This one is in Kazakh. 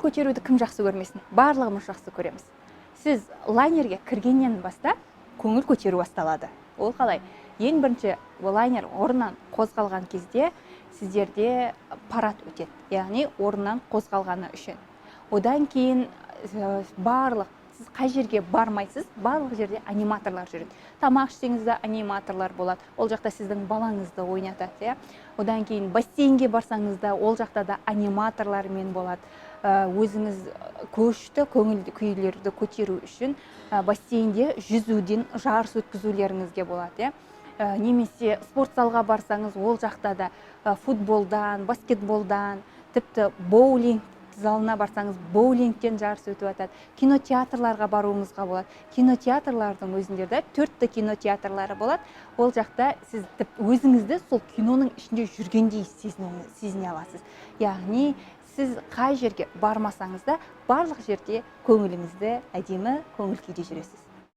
Көңіл көтеруді кім жақсы көрмесін? Барлығымыз жақсы көреміз. Сіз лайнерге кіргеннен бастап көңіл көтеру басталады. Ол қалай? Ең бірінші лайнер орнынан қозғалған кезде сіздерде парад өтеді, яғни орнынан қозғалғаны үшін. Одан кейін барлық, сіз қай жерге бармайсыз, барлық жерде аниматорлар жүреді. Тамақ ішсеңіз де, аниматорлар болады, ол жақта сіздің балаңызды ойнатады, иә. Одан кейін бассейнге барсаңыз да, ол жақта да аниматорлармен болады. Өзіңіз көшті көңіл күйлерді көтеру үшін бассейнде жүзуден жарыс өткізулеріңізге болады, иә. Немесе спорт залға барсаңыз, ол жақта да футболдан, баскетболдан, тіпті боулинг залына барсаңыз, боулингтен жарыс өтіп жатады. Кинотеатрларға баруыңызға болады. Кинотеатрлардың өзінде де төртті кинотеатрлары болады. Ол жақта сіз өзіңізді сол киноның ішінде жүргендей сезіне аласыз. Яғни сіз қай жерге бармасаңыз да, барлық жерде көңіліңізді әдемі көңіл күйде жүресіз.